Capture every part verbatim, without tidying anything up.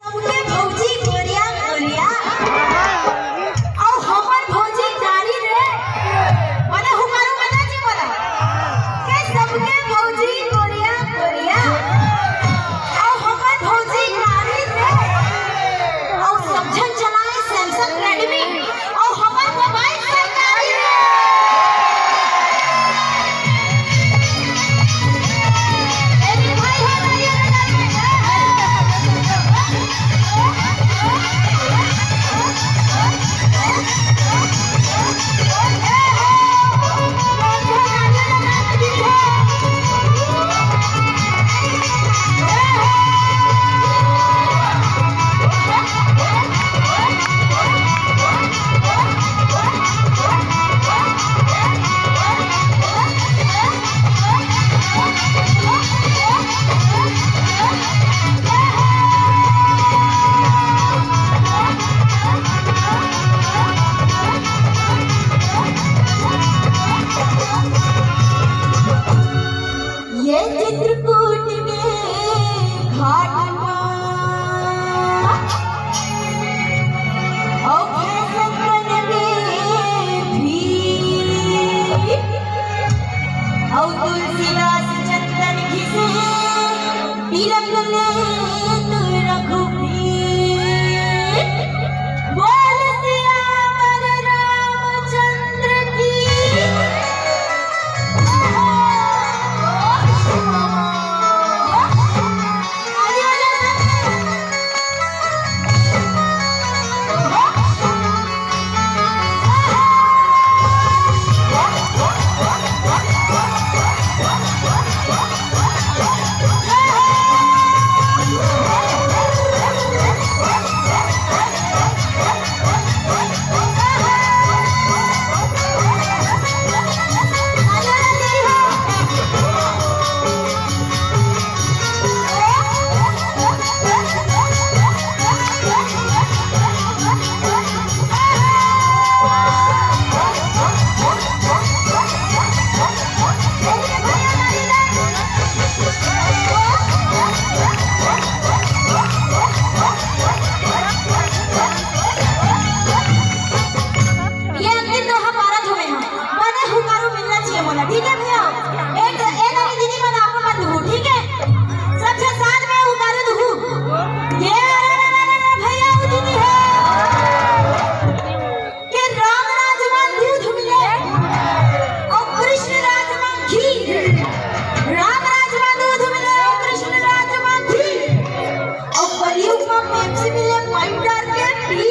सबके भौजी गोरिया गोरिया, अउ हमर भौजी कारी रे। बने हुकारू बना जी बोला। के सबके भौजी गोरिया गोरिया, अउ हमर भौजी कारी रे। अउ सब झन चलाए Samsung Redmi, अउ हमर मोबाइल सरकारी रे। ए भी भाई हो, ताली बजा दे। ये चित्रकूट के घाट मा अउ फैशन में भी अउ तुलसीदास चंदन घिसे तिलक ले तू रघुबीर। बोल सियावर रामचंद्र की। ये अंतिम दोहा पारत होवे हम। बने हुकारू मिलना चाहिए मोला, ठीक है भैया? ए, ए ननी दीदी मन आपको मत दुहू, ठीक है? सबसे साथ में हुकारू दुहू। ये भैया वो दीदी है। के राम राज मा दूध मिले अउ कृष्ण राज मा घी। राम राज मा दूध मिले अउ कृष्ण राज मा घी। अउ कलयुग मा पेप्सी मिले, पाइप डाल के पी।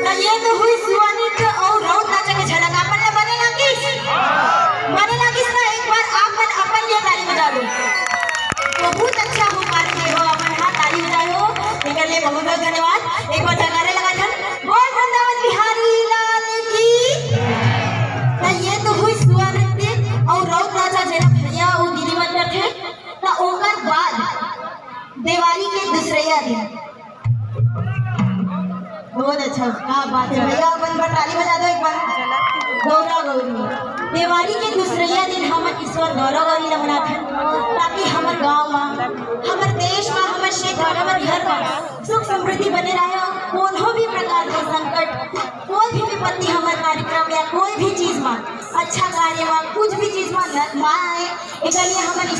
त ये तो हुई सुआ नृत्य अउ राउत नाचा के झलक। आप मन ला बने लागिस? बने लागिस ना? एक बार आप मन अपन लिए ताली बजा दो। बहुत अच्छा हुकार दे हो आप मन, हाँ, ताली बजाए हो, एकर लिए बहुत बहुत धन्यवाद। एक बार जयकारा लगा दन, बोल वृंदावन बिहारी लाल की। त ये तो हुई सुआ नृत्य अउ राउत नाचा, जेला भैया अउ दीदी मन करथे। त ओकर बाद देवारी के दूसरैया दिन। बहुत अच्छा, क्या बात है भैया, अपन पर ताली बजा दो एक बार। गौरा गौरी, देवारी के दूसरैया दिन हमन ईश्वर गौरा गौरी ला मनाथन, ताकि हमर गांव मा, हमर देश मा, हमर क्षेत्र मा, हमर घर मा सुख समृद्धि बने रहे अउ कोनो भी प्रकार के संकट, कोई भी विपत्ति हमर कार्यक्रम या कोई भी चीज मा, अच्छा कार्य मा, कुछ भी चीज मा न, ना आए। एकर लिए हमन